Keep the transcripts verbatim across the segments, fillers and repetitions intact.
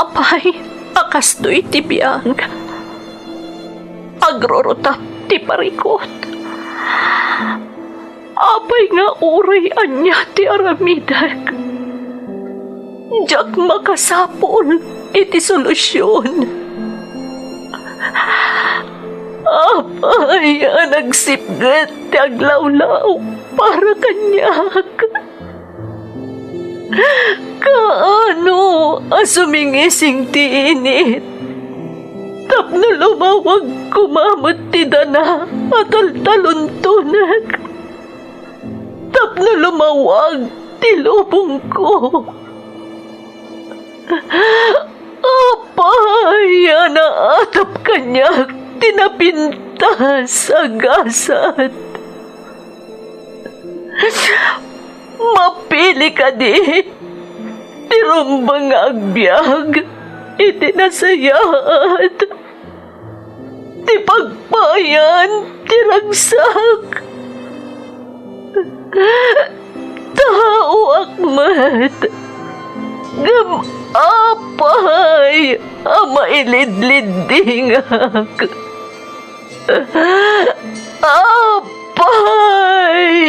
Apay a kastoy ti biag? Agrurutap ti parikut. Apay nga uray ania ti aramidek, diak makasapul iti solusion. Apay a nagsipget ti aglawlaw para kaniak? Kaano a sumingising ti init tapno lumawag koma met ti dana a taltaluntonek? Tapno lumawag ti lubongko. Apay a naatap kaniak ti napintas a gasat? Mapili kadi ti rumbeng nga agbiag iti nasayaat? Ti pagpayan ti ragsak. Taoak met. Ngem apay a mailidliddingak? Apay!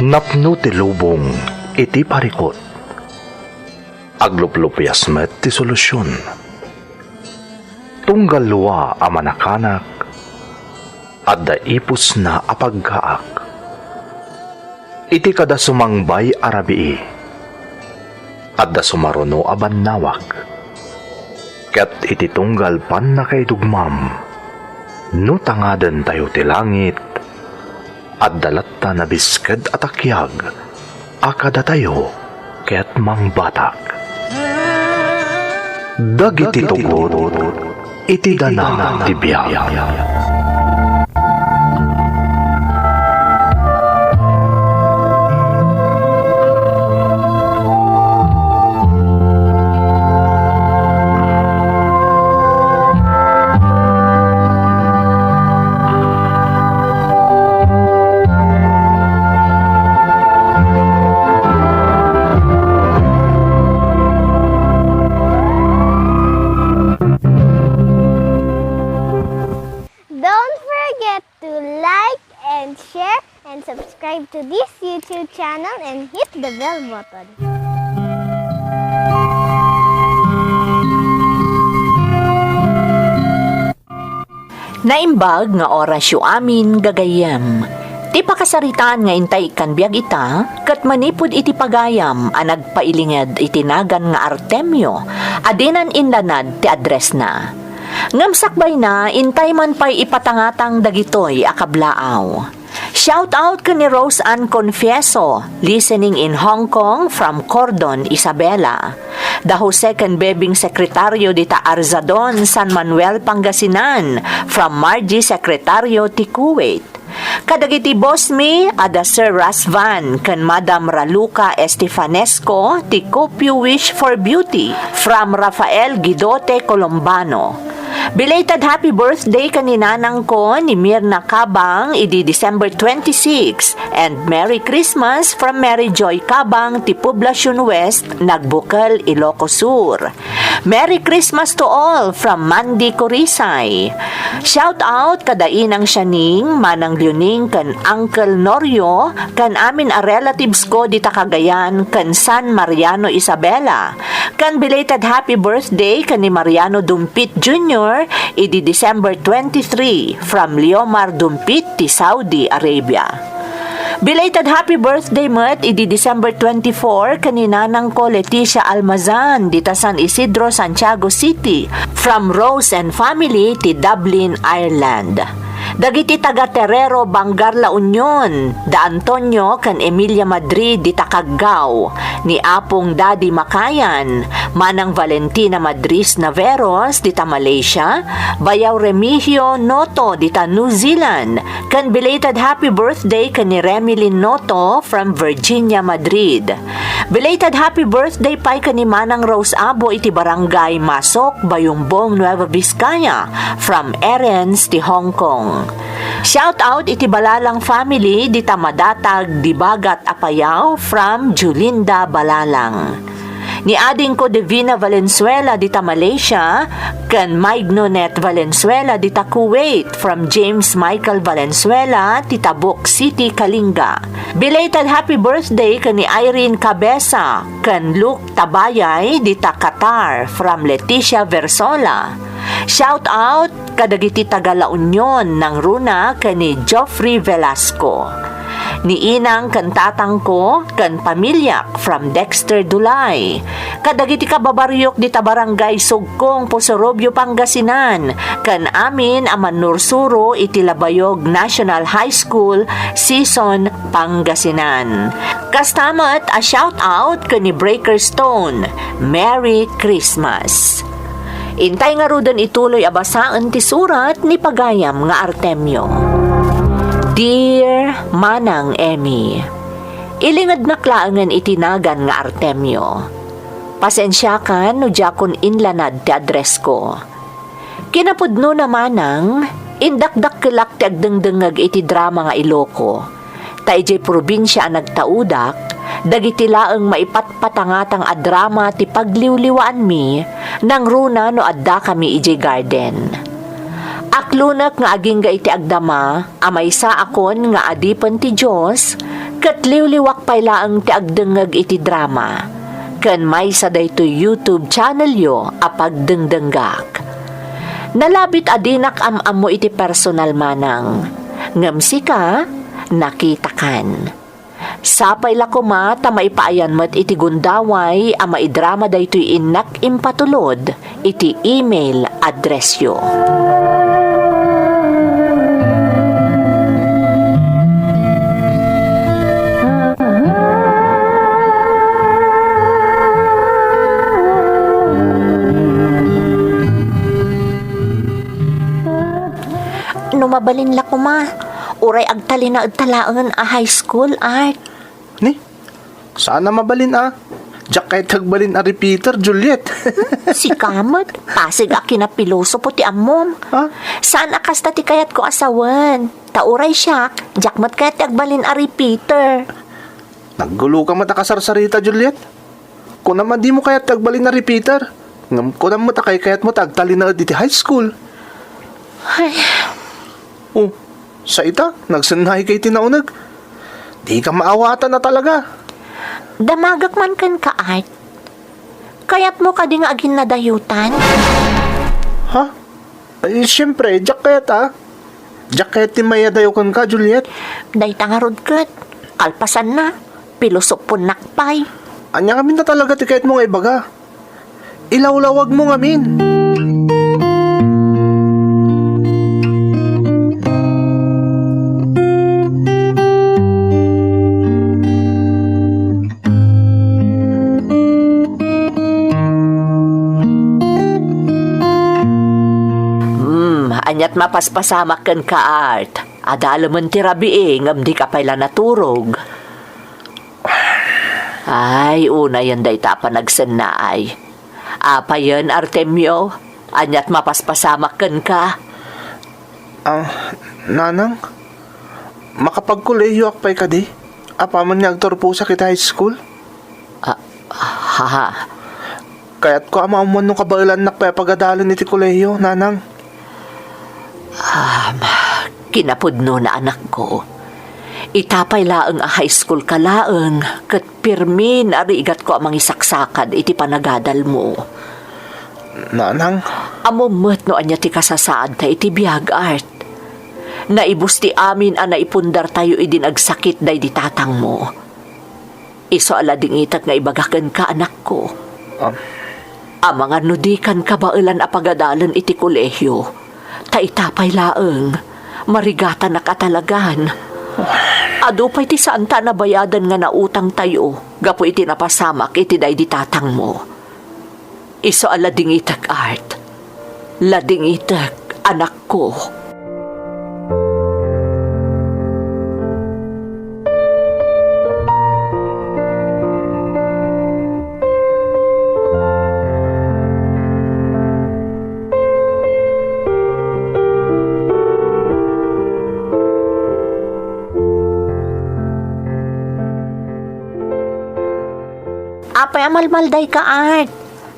Napno ti lubong iti parikut. Agluplupias met ti solusion. Tunggal lua a manakanak, adda ipusna a paggaak. Iti kada sumangbay a rabii, adda sumaruno a bannawag. Ket iti tunggal pannakaidugmam, no tangadentayo ti langit, adda latta nabisked a takiag a kadatayo ket mangbatak. Dagiti tugot iti dana ti biag. Don't forget to like and share and subscribe to this YouTube channel and hit the bell button. Naimbag nga orasyo amin, gagayyem. Ti pakasaritaan nga intay ikkan biag ita, ket manipud iti pagayam a nagpailinged iti nagan nga Artemio, a dinan inlanad ti addressna. Ngem sakbayna, intay man pay ipatangatang dagitoy a kablaaw. Shout out ken ni Rose Ann Confieso, listening in Hong Kong from Cordon, Isabela. Da Jose ken Bebing Sekretario dita Arzadon, San Manuel, Pangasinan, from Margie Sekretario ti Kuwait. Kadagiti boss mi, ada Sir Rasvan ken Madam Raluca Estefanesco ti Coop You Wish for Beauty, from Rafael Guidote Colombano. Belated happy birthday ken ni nanangko ni Mirna Cabang idi December twenty-six, and Merry Christmas from Mary Joy Cabang ti Poblacion West, Nagbukel, Ilocos Sur. Merry Christmas to all from Mandy Corisay. Shout out kada Inang Sianing, Manang Liuning, ken Uncle Norio, ken amin a relatives ko dita Cagayan ken San Mariano, Isabela. Ken belated happy birthday ken ni Mariano Dumpit Junior idi December twenty-three from Leomar Dumpit ti Saudi Arabia. Belated happy birthday met idi December twenty-four ken ni nanangko Leticia Almazan dita San Isidro, Santiago City, from Rose and family ti Dublin, Ireland. Dagiti taga Terrero, Bangar, La Union, da Antonio ken Emilia Madrid dita Kaggao, ni Apong Daddy Makayan, Manang Valentina Madrid Naveros dita Malaysia, Bayaw Remigio Noto dita New Zealand, ken belated happy birthday ken ni Remilyn Noto from Virginia, Madrid. Belated happy birthday pay ken ni Manang Rose Abo iti Barangay Masok, Bayumbong, Nueva Vizcaya, from Erens ti Hong Kong. Shout out iti Balalang family dita Madatag, Dibagat, Apayao, from Julinda Balalang. Ni adingko Divina Valenzuela dita Malaysia, ken Maignonet Valenzuela dita Kuwait, from James Michael Valenzuela ti Tabuk City, Kalinga. Belated happy birthday ken ni Irene Cabeza ken Luke Tabayay dita Qatar, from Leticia Versola. Shout out kadagiti taga La Union, nangruna ken ni Geoffrey Velasco. Ni inang ken tatangko ken pamiliak from Dexter Dulay. Kadagiti kababariok dita Barangay Sugkong, Pusurubio, Pangasinan, ken amin a mannursuro iti Labayog National High School, Sison, Pangasinan. Kasta met a shout out ken ni Breaker Stone. Merry Christmas! Intay ngaruden ituloy a basaen ti surat ni pagayam nga Artemio. Dear Manang Emmy, ilingednak laengen iti nagan nga Artemio. Pasensiakan no diakon inlanad ti addressko. Kinapudnona, Manang, indakdakkelak ti agdengdengngeg iti drama nga Iloko. Ta idiay probinsia a nagtaudak, dagiti laeng maipatpatangatang a drama ti pagliwliwaanmi, nangruna no addakami idiay garden. Aklonek nga agingga iti agdama a maysaakon nga adipen ti Dios, ket liwliwak pay laeng ti agdengngeg iti drama, ken maysa daytoy YouTube channelyo a pagdengdenggak. Nalabit a dinak am-ammo iti personal, Manang, ngem sika, nakitakan. Sapay la koma ta maipaayan met iti gundaway a maidrama daytoy innak impatulod iti email addressyo. No mabalin la koma, uray agtalinaed ta laengen a high school, Art. Ni? Saan a mabalin a? Diak kayat ti agbalin a repeater, Juliet. Sika met, pasig a kinapilosopo ti ammom. Ha? Saan a kasta ti kayatko a sawen. Ta uray siak, diak met kayat ti agbalin a repeater. Nagguloka met a kasarsarita, Juliet. Kunam a dimo kayat ti agbalin a repeater. Ngem kunam met a kaykayatmo ti agtalinaed iti high school. Ay. Oh, sa ita, nagsennayka iti nauneg. Dika maawatan a talaga. Damagek man kenka, Art. Kayatmo kadi nga aginnadayutan? Ha? Ay, siyempre, diak kayat a. Diak kayat ti mayadayo kenka, Juliet. Dayta ngarud ket, kalpasanna, pilosoponnak pay. Ania ngamin a talaga ti kayatmo nga ibaga? Ilawlawagmo ngamin. Hmm, aniat mapaspasamak kenka, Art? Adalemen ti rabii, ngem dika pay la naturog. Ay, unayen dayta a panagsennaay. Apayen, Artemio? Aniat mapaspasamak kenka? Ah, Nanang, makapagkolehiyoak pay kadi? Apaman nga agturposak iti high school? Ah, ha? Kayatko a maammuan no kabaelannak pay a pagadalen iti kolehiyo, Nanang. Um, kinapudnona, anakko. Ita pay laeng a high school ka laeng, ket pirmi narigatko a mangisaksakad iti panagadalmo. Nanang? Ammom met no ania ti kasasaadta iti biag, Art. Naibus ti amin a naipundartayo idi nagsakit daydi tatangmo. Isu a ladingitak nga ibaga kenka, anakko. Ah. Amangan no dikan kabaelan a pagadalen iti kolehiyo, ta ita pay laeng, Marigatanak a talagan. Adu pay ti saanta a nabayadan nga nautangtayo gapu iti napasamak iti daydi tatangmo. Isu a ladingitek, Art. Ladingitek, anakko. Apay a malmaldayka, Art?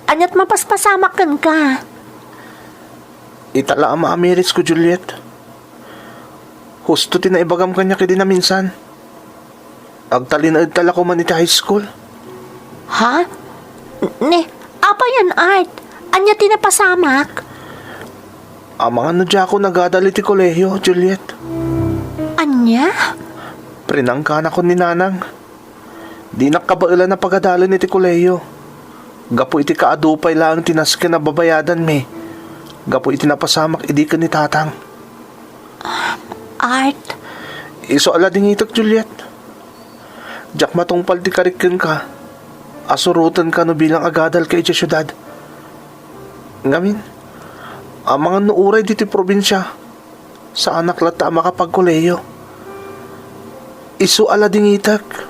Ania't mapaspasamak kenka? Ita la a maamirisko, Juliet. Husto ti naibagam kaniak idi naminsan. Agtalinaedta la koman iti high school. Ha? Ne, apay yan, Art? Ania ti napasamak? Amangan no diakon agadal iti kolehiyo, Juliet. Ania? Prinangkanakon ni Nanang. Dinak kabaelan a pagadalen iti kolehiyo. Gapu iti kaadu pay laeng ti nasken a babayadanmi. Gapu iti napasamak idi ken ni Tatang. Art. Isu a ladingitek, Juliet. Diak matungpal ti karik kenka a surotenka no bilang agadalka idiay siudad. Ngamin, amangan no uray ditoy probinsia, saanak latta a makapagkolehiyo. Isu a ladingitek.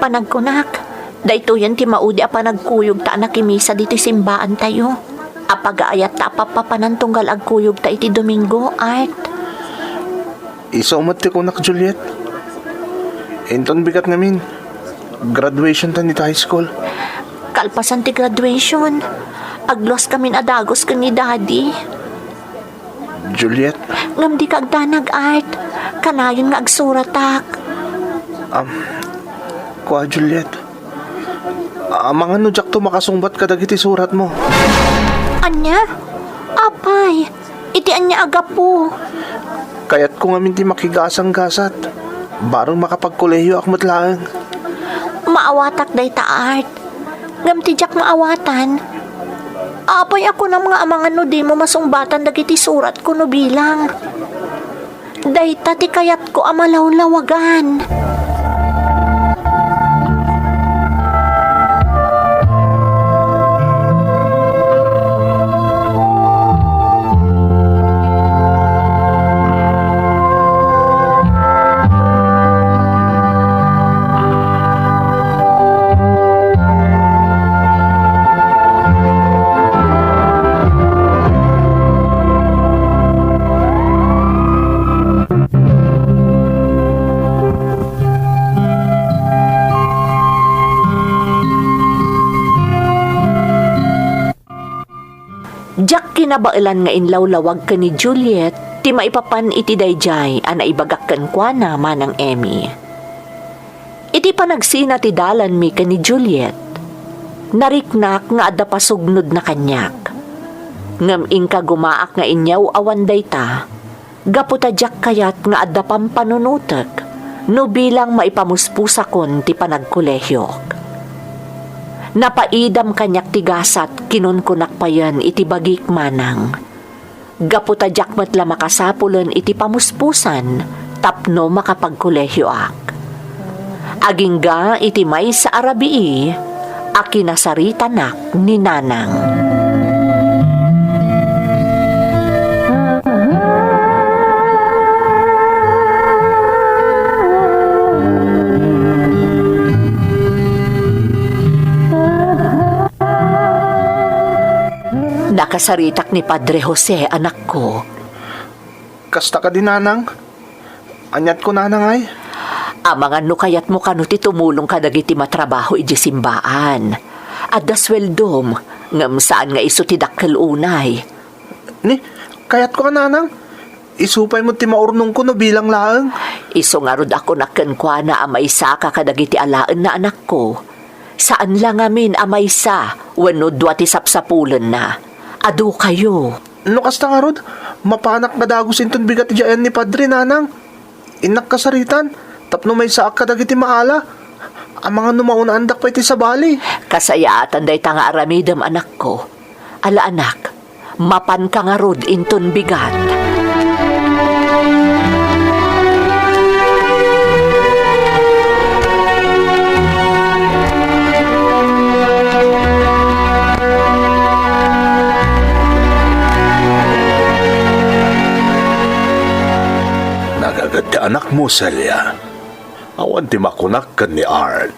Panagkunak, daytoyen ti maudi a panagkuyogta a nakimisa ditoy simbaantayo. A pagaayatta a pappapanan tunggal agkuyogta iti Domingo, Art. Isu met ti kunak, Juliet. Inton bigat ngamin, graduation ta ditoy high school. Kalpasan ti graduation, agluas kamin a dagus ken ni Daddy. Juliet. Ngem dika agdanag, Art. Kanayon nga agsuratak. Am, kua, Juliet. Amangan no diakto makasungbat kadagiti suratmo. Ania? Apay, iti ania a gapu? Kayatko ngamin ti makigasanggasat. Bareng makapagkolehiyoak met laeng. Maawatak dayta, Art. Ngem ti diak maawatan, apay a kunam nga amangan no dimo masungbatan dagiti suratko no bilang? Dayta ti kayatko a malawlawagan. Diak kinabaelan nga inlawlawag ken ni Juliet ti maipapan iti daydiay a naibagak kenkuana, Manang Emmy. Iti panagsina ti dalanmi ken ni Juliet, nariknak nga adda pasugnodna kaniak. Ngem inkagumaak nga inyaw-awan dayta, gapu ta diak kayat nga adda pampanunotek no bilang maipamuspusakon ti panagkolehiok. Napaidam kaniak ti gasat, kinunkunak payen iti bagik, Manang. Gapu ta diak met la makasapulen iti pamuspusan tapno makapagkolehioak. Agingga iti maysa a rabii a kinasaritanak ni Nanang. Nakasaritak ni Padre Jose, anakko. Kasta kadi, Nanang? Aniat kunana ngay? Amangan no kayatmo kano ti tumulong kadagiti matrabaho idiay simbaan. Adda sueldom, ngem saan nga isu ti dakkel unay. Ni, kayatko a, Nanang. Isu pay met ti maurnongko no bilang laeng. Isu ngarud a kunak kenkuana a maysaka kadagiti alaenna, anakko. Saan la ngamin a maysa wenno dua ti sapsapulenna. Adu kayo. No kasta ngarud, mapanak nga dagus inton bigat idiay ayan ni Padre, Nanang. Innak kasaritan, tapno maysaak kadagiti maala. Amangan no maunaandak pay ti sabali. Kasayaatan dayta nga aramidem, anakko. Ala, anak, mapanka ngarud inton bigat. Nagaget ti anakmo, Celia. Awan ti makunak ken ni Art.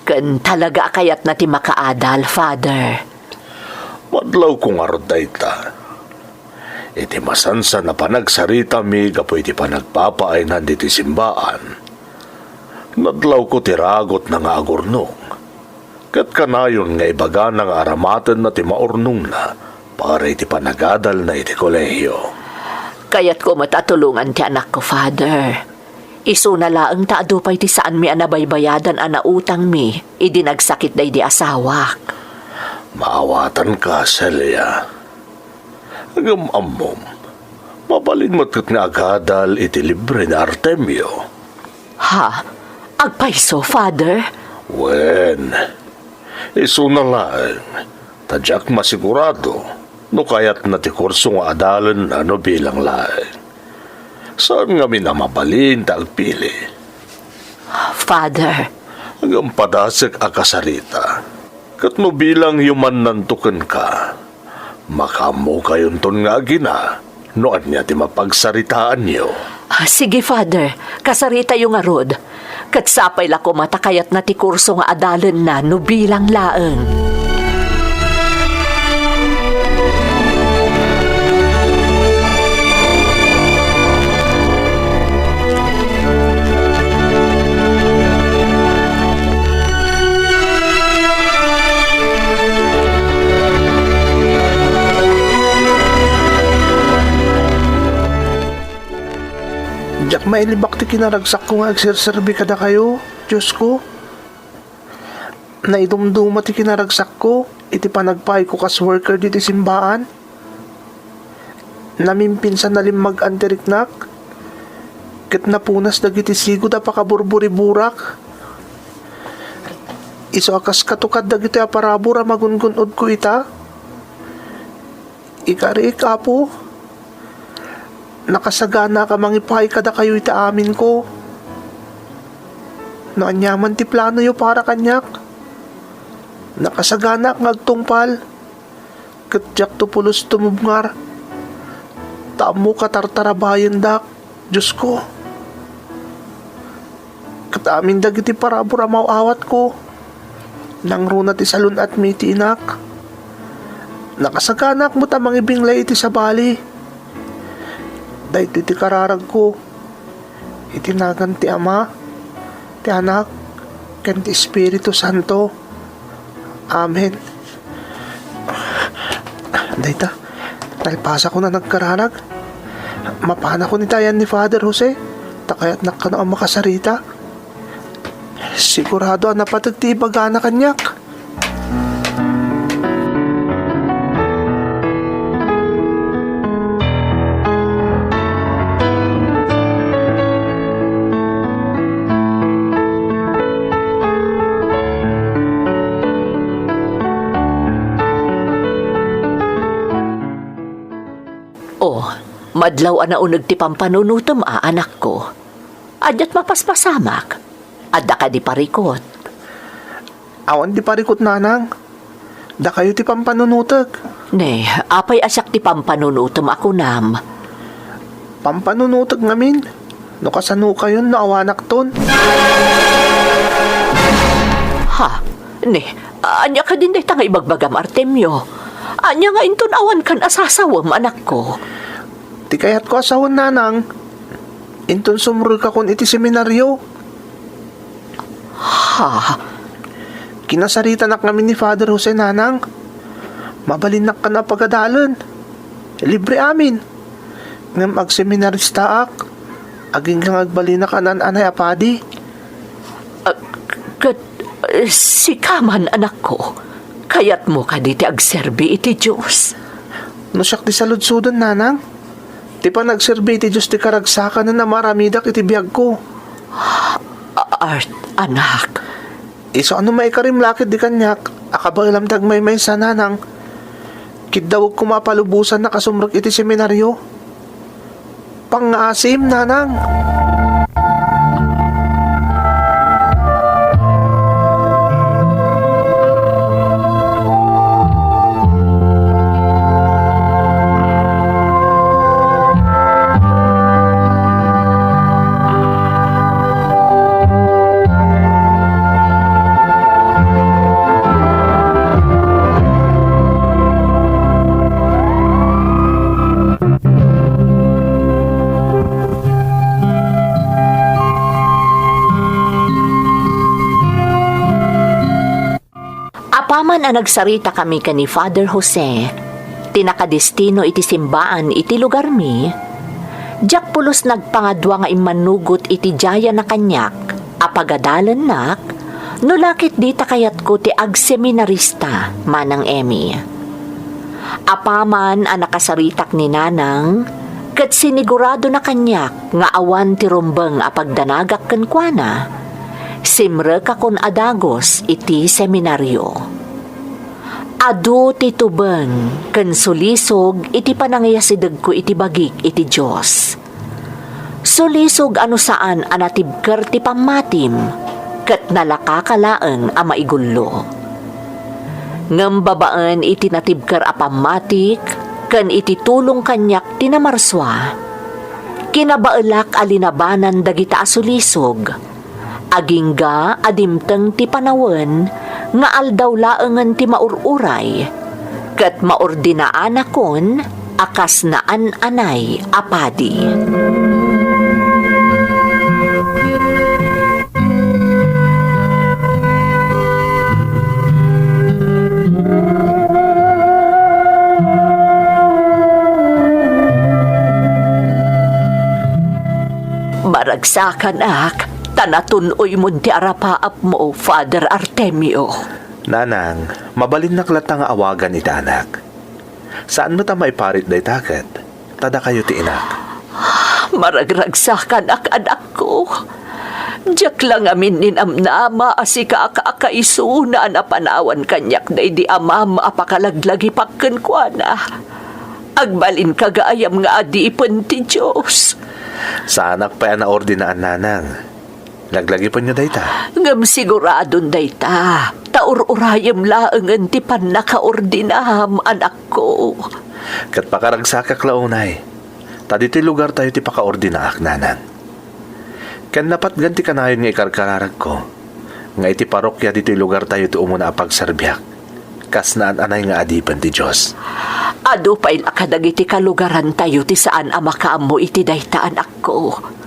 Ken talaga a kayatna ti makaadal, Father. Madlawko ngarud dayta. Iti masansan a panagsaritami gapu iti panagpapaaynan ditoy simbaan, nadlawko ti ragutna nga agurnong. Ket kanayon nga ibagana nga aramatenna ti maurnongna para iti panagadalna iti kolehio. Kayatko met a tulongan ti anakko, Father. Isuna laeng ta adu pay ti saanmi a nabaybayadan a nautangmi idi nagsakit daydi asawak. Maawatanka, Celia. Ngem ammom, mabalin met ket nga agadal iti libre ni Artemio. Ha? Agpayso, Father? Wen, isuna laeng, ta diak masigurado no kayatna ti kurso nga adalenna no bilang laeng. Saan ngamin a mabalin ta agpili. Father. Ngem padasek a kasarita. Ket no bilangyo mannanto kenka, makaammo kayonton nga agina no ania ti mapagsaritaanyo. Ah, sige, Father. Kasaritayo ngarud. Ket sapay la koma ta kayatna ti kurso nga adalenna no bilang laeng. Diak mailibak ti kinaragsakko nga agserserbi kadakayo, Diosko. Naidumduma ti kinaragsakko iti panagpaayko kas worker ditoy simbaan. Namimpinsan a limmag-an ti riknak, ket napunas dagiti sigud a pakaburburiburak. Isu a kas katukad dagitoy a parabur a magungun-odko ita. Ikariik, Apo, nakasaganaak a mangipaay kadakayo iti aminko. No aniaman ti planoyo para kaniak, nakasaganaak nga agtungpal, ket diakto pulos tumubngar, ta ammok a tartarabayendak, Diosko. Ket amin dagiti parabur a maaw-awatko, nangruna ti salun-atmi iti inak. Nakasaganaak met a mangibinglay iti sabali. Daytoy ti kararagko iti nagan ti Ama, ti Anak, ken ti Espiritu Santo. Amen. Dayta, nalpasakon a nagkararag. Mapanakon iti ayan ni Father Jose, ta kayatnak kano a makasarita. Sigurado a napateg ti ibagana kaniak. O, madlaw a nauneg ti pampanunutem a, anakko. Adiat mapaspasamak. Adda kadi parikut? Awan ti parikut, Nanang. Dakayo ti pampanunutek. Ne, apay a siak ti pampanunutem a kunam? Pampanunutek ngamin, no kasanokayon no awanakton. Ha? Ne, ania kadin dayta nga ibagbagam, Artemio? Ania nga inton awankan a sasawem, anakko? Ti kayatko a sawen, Nanang, inton sumrekakon iti seminario. Ha? Kinasaritanak ngamin ni Father Jose, Nanang. Mabalinnak kano a pagadalen. Libre amin. Ngem agseminaristaak, agingga nga agbalinak a naan-anay a padi. Ah, ket, eh, sika man, anakko, kayatmo kadi ti agserbi iti Dios? No siak ti saludsoden, nanang, ti panagserbi iti Dios ti karagsakan a maaramidak iti biagko. A-, Art, anak. Isu a no maikarim la ketdi kaniak a kabaelam ti agmaymaysa, nanang, kiddawek koma a palubosan a kasumrek iti seminario. Pangngaasim, nanang. Apaman a nagsaritakami ken ni Father Jose, ti nakadestino iti simbaan iti lugarmi, diak pulos nagpangadua nga immanugot iti diayen a kaniak a pagadalennak, no la ketdi ta kayatko ti agseminarista, Manang Emmy. Apaman a nakasaritak ni Nanang, ket siniguradona kaniak nga awan ti rumbeng a pagdanagak kenkuana, simrekakon a dagus iti seminario. Adu ti tubeng ken sulisog iti panangiyasidegko iti bagik iti Dios. Sulisog a no saan a natibker ti pammatim, ket nalakaka laeng a maigullo. Ngem babaen iti natibker a pammatik ken iti tulong kaniak ti namarsua, kinabaelak a linabanan dagita a sulisog, agingga a dimteng ti panawen nga aldaw laengen ti maur-uray, ket maordinaanakon a kas naan-anay a padi. Maragsakanak, ta natun-oymon ti arapaapmo, Father Artemio. Nanang, mabalinnak latta nga awagan iti anak. Saan met a maiparit dayta ket ta dakayo ti inak. Maragragsakanak, anakko. Diak la ngamin ninamnama a sika a kaakaisuna a napanawan kaniak daydi amam a pakalaglagipak kenkuana. Agbalinka gayam nga adipen ti Dios. Saanak pay a naordinaan, nanang. Laglagipenyo dayta. Ngem siguradon dayta, ta ur-urayem laengen ti pannakaordinam, anakko. Ket pakaragsakak la unay, ta ditoy lugartayo ti pakaordinaak, nanang. Ken napatgan ti kanayon nga ikarkararagko, nga iti parokia ditoy lugartayo ti umuna a pagserbiak, kas naan-anay nga adipen ti Dios. Adu pay la kadagiti kalugarantayo ti saan a makaammo iti dayta, anakko.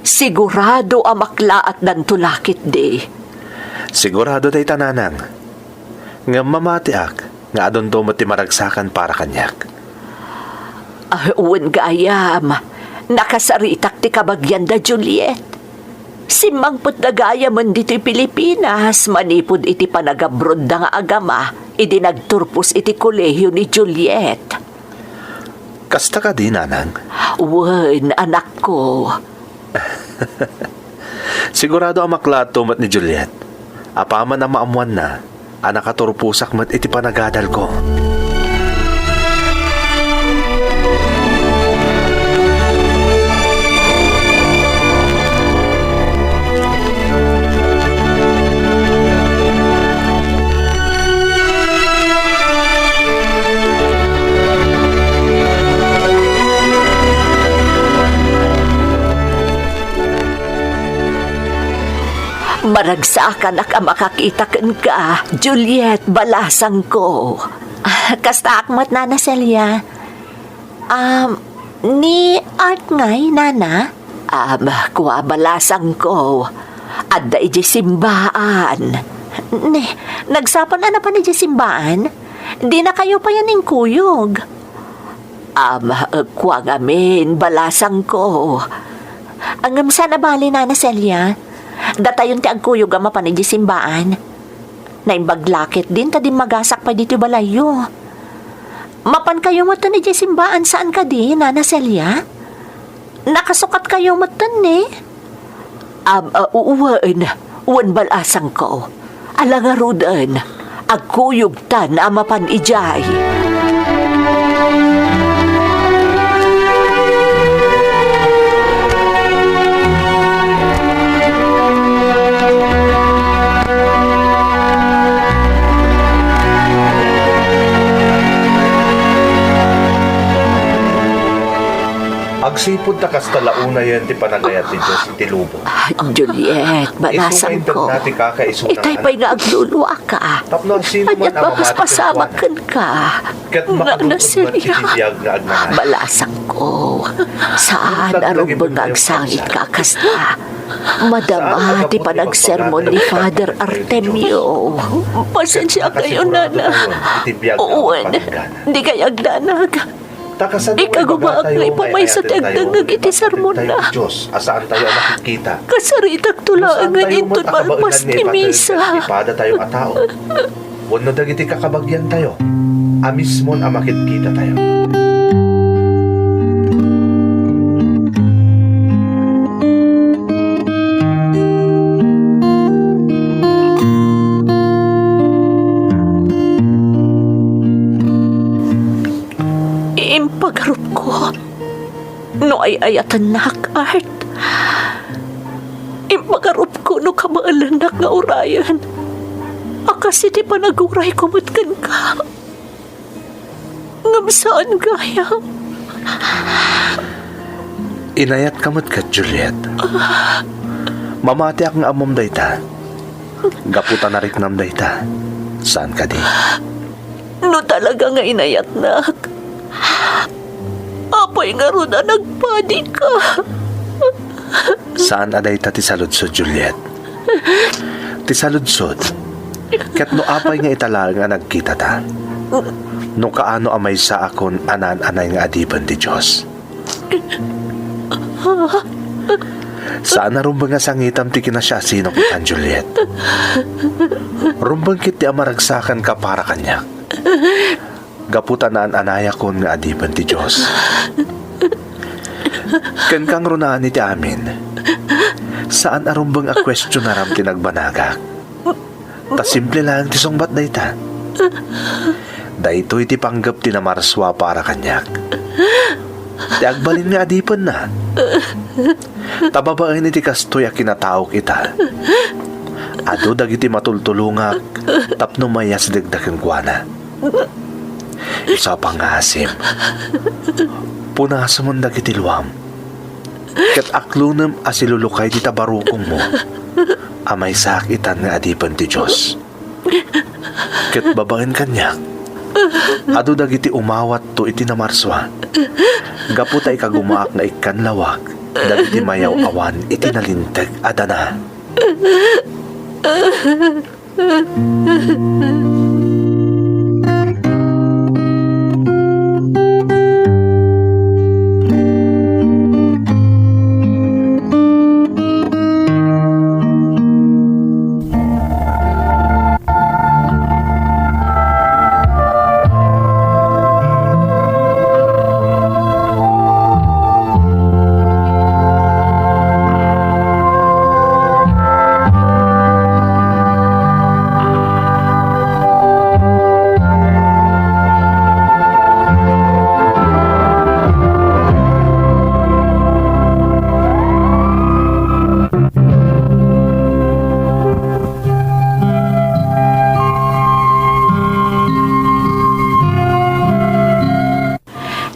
Sigurado a maklaatdanto la ketdi. Sigurado dayta, nanang. Ngem mamatiak nga adunto met ti maragsakan para kaniak. Ah, wen gayam, nakasaritak ti kabagian da Juliet. Simmangpetda gayamen ditoy Pilipinas manipud iti panagabrodda nga agama idi nagturpos iti kolehio ni Juliet. Kasta kadi, nanang? Wen, anakko. Sigurado a maklaatto met ni Juliet. Apaman a maammoanna a nakaturposak met iti panagadalko. Maragsakanak a makakita kenka, Juliet, balasangko. Ah, kastaak met, Nana Celia. Um, ni Art ngay, Nana? Um, kua, balasangko. Adda idiay simbaan. Ne, nagsapul a napan idiay simbaan? Dinakayo payen inkuyog. Um, kua ngamin, balasangko. Ngem saan a bale, Nana Celia. Datayon ti agkuyog a mapan idiay simbaan. Naimbag la ketdin ta dimmagasak pay ditoy balayyo. Mapankayo metten idiay simbaan saan kadi, Nana Celia? Nakasukatkayo metten, ne? Am, a, wen, wen balasangko. Ala ngaruden, agkuyogtan a mapan idiay. Agsipud ta kasta la unayen ti panagayat ti Dios iti lubong. Ah, Juliet, balasangko. Isu nga intedna ti kakaisuna nga anak. Itay pay nga agluluaka. Tapno sino man a mamati kenkuana. Ket makanunot met iti biag nga agnanayon. Balasangko. Saan a rumbeng nga agsangit ka kasta. Madama ti panagsermon ni Father Artemio. Pasensiakayo, Nana. Wen, dikay agdanag. Ikagumaak nga ipamaysa ti agdengngeg iti sermonna. Kasaritakto laeng nga inton malpas ti misa. Wenno dagiti kakabagiantayo a mismon a makitkitatayo. Impagarupko no ay-ayatennak, Art. Impagarupko no kabaelennak nga urayen a kas iti panagurayko met kenka. Ngem saan gayam. Inayatka met ket, Juliet. Mamatiak nga ammom dayta. Gapu ta nariknam dayta. Saan kadi? No talaga nga inayatnak, apay ngarud a nagpadika? Saan a dayta ti saludsod, Juliet. Ti saludsod, ket no apay nga ita laeng a nagkitata, no kaano a maysaakon a naan-anay nga adipen ti Dios. Saan a rumbeng a sangitam ti kinasiasinok itan, Juliet. Rumbeng ketdi a maragsakanka para kaniak. Gapu ta naan-anayakon nga adipen ti Dios. Ken kangrunaan iti amin, saan a rumbeng a kuestionaram ti nagbanagak. Ta simple laeng ti sungbat dayta. Daytoy ti panggep ti namarsua para kaniak. Ti agbalin nga adipenna. Ta babaen iti kastoy a kinataok ita, adu dagiti matultulongak tapno mayasdegda kenkuana. Isu a pangngasim, punasemon dagiti luam, ket aklonem a silulukay ti tabarukongmo a maysaak itan nga adipen ti Dios. Ket babaen kaniak, adu dagiti umawatto iti namarsua, gapu ta ikagumaak nga ikkanlawak dagiti mayaw-awan iti nalinteg a dana.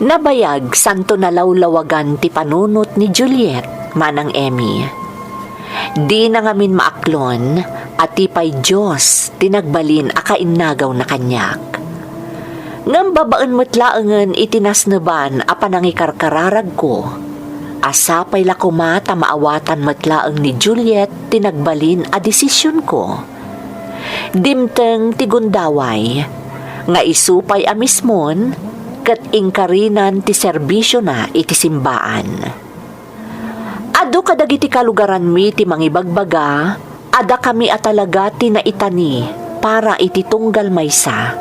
Nabayag santo nalawlawagan ti panunot ni Juliet, Manang Emmy. Dina ngamin maaklon a ti pay Dios ti nagbalin a kainnagawna kaniak. Ngem babaen met laengen iti nasneban a panangikarkararagko, a sapay la koma ta maawatan met laeng ni Juliet ti nagbalin a desisionko. Dimteng ti gundaway, nga isu pay a mismon ket inkarinan ti serbisiona iti simbaan. Adu kadagiti kalugaranmi ti mangibagbaga a dakami a talaga ti naitani para iti tunggal maysa.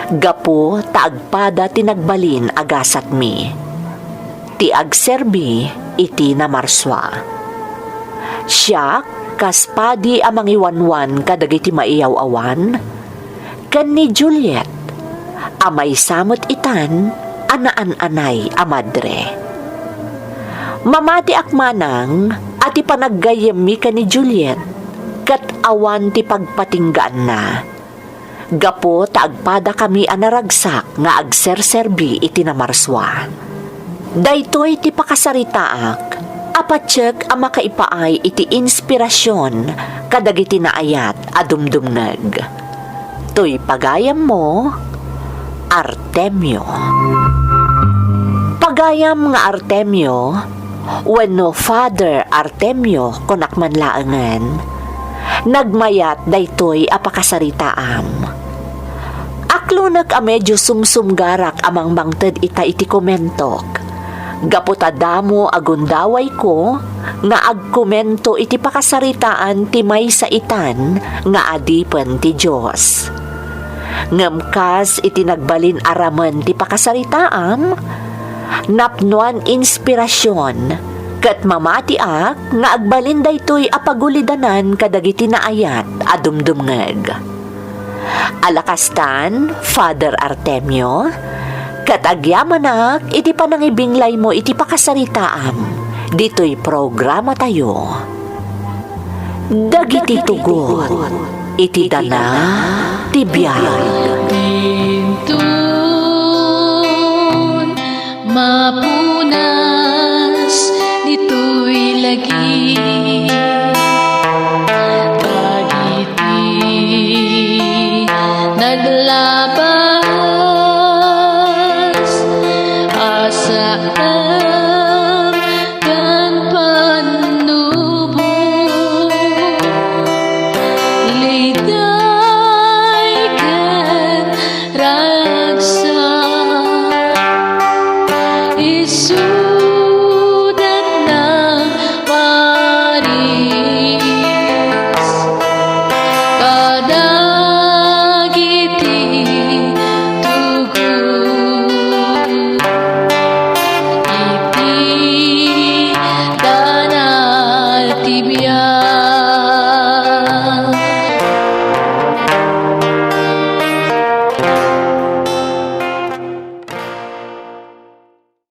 gapu ta agpada ti nagbalin a gasatmi, ti agserbi iti namarsua. Siak kas padi a mangiwanwan kadagiti maiyaw-awan, ken ni Juliet a maysa met itan a naan-anay a madre. Mamatiak manang a ti panaggayyemmi ken ni Juliet ket awan ti pagpatinggaanna, gapu ta agpadakami a naragsak nga agserserbi iti namarsua. Daytoy ti pakasaritaak a patiek a makaipaay iti inspirasion kadagiti naayat a dumdumngeg. Toy pagayammo, Artemio. Pagayam nga Artemio, wenno Father Artemio, kunak man laengen, nagmayat daytoy a pakasaritaam. Aklonek a medio sumsumgarak a mangmangted ita iti komentok, gapu ta damo a gundawayko nga agkomento iti pakasaritaan ti maysa itan nga adipen ti Dios. Ngem kas iti nagbalin a ramen ti pakasaritaam, napnoan inspirasion, ket mamatiak nga agbalin daytoy a pagulidanan kadagiti naayat a dumdumngeg. Ala kastan, Father Artemio, ket agyamanak iti panangibinglaymo iti pakasaritaam ditoy programatayo. Dagiti tugot iti dana ti biag. Dintun mapunas ditoy lagi. Dagiti naglabas a saan